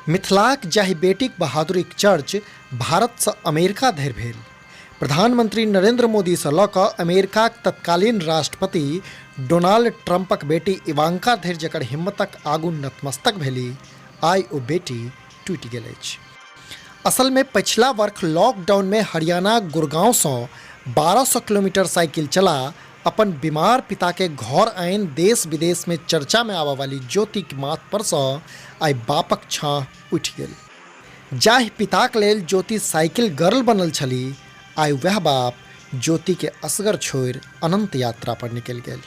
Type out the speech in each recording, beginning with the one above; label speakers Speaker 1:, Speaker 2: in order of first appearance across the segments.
Speaker 1: मिथिलाक जाहि बेटीक बहादुरीक चर्च भारतसँ अमेरिका धरि भेल, प्रधानमंत्री नरेंद्र मोदीसँ लऽ कऽ अमेरिकाक तत्कालीन राष्ट्रपति डोनाल्ड ट्रंपक बेटी इवांका धरि जकर हिम्मतक आगू नतमस्तक भेली, आइ ओ बेटी टूटि गेल अछि। असलमे पछिला वर्ख लॉकडाउनमे हरियाणाक गुड़गांवसँ 1200 किलोमीटर साइकिल चला अपन बीमार पिताके घर आनि देश विदेशमे चर्चामे आबऽ वाली ज्योतिक माथ परसँ आइ बापक छाँह उठि गेल। जाहि पिताक लेल ज्योति साइकिल गर्ल बनल छली, आइ वएह बाप ज्योतिके असगर छोड़ि अनन्त यात्रा पर निकलि गेल।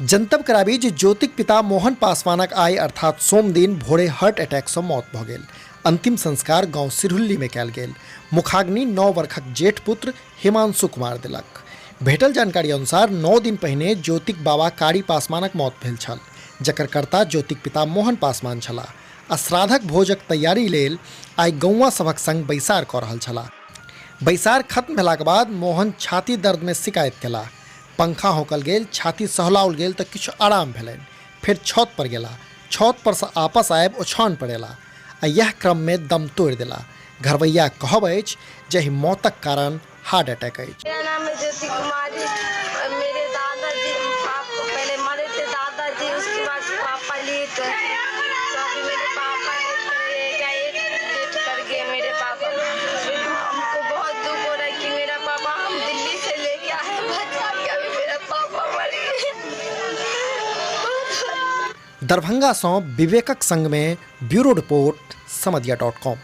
Speaker 1: जनतब कराबी जे ज्योतिक पिता मोहन पासवानक आइ अर्थात सोमदिन भोरे हार्ट अटैकसँ मौत भऽ गेल। अंतिम संस्कार गांव सिरहुल्लीमे कयल गेल। मुखाग्नि 9 वर्षक जेठ पुत्र हिमांशु कुमार देलक। भेटल जानकारी अनुसार 9 दिन पहिने ज्योतिक बाबा कारी पासवानक मौत भेल छल, जकर कर्ता ज्योतिक पिता मोहन पासवान छलाह आ श्राद्धक भोजक तैयारी लेल आइ गौआं सभक संग बैसार कऽ रहल छलाह। बैसार खत्म भेलाक बाद मोहन छाती दर्दमे शिकायत केलाह। पंखा होंकल गेल, छाती सहलाओल गेल तऽ किछु आराम भेलनि। फेर छत पर गेलाह। छत परसँ आपस आबि ओछाओन पर अयलाह आ इएह क्रममे दम तोड़ि देलाह। घरवैयाक कहब अछि जे एहि मौतक कारण हार्ट अटैक अछि।
Speaker 2: मेरा नाम है ज्योति कुमारी और मेरे दादाजी पापा पहले मरे थे दादाजी, उसके बाद पापा लिए थे, तो अभी मेरे पापा एकाएक डेथ कर गए मेरे पापा। हमको बहुत दुख हो रहा है कि मेरा पापा हम दिल्ली से लेके आए बचा के, अभी मेरा पापा मर गए।
Speaker 1: दरभंगा सँ विवेकक संग मे ब्यूरो रिपोर्ट समदिया डॉट कॉम।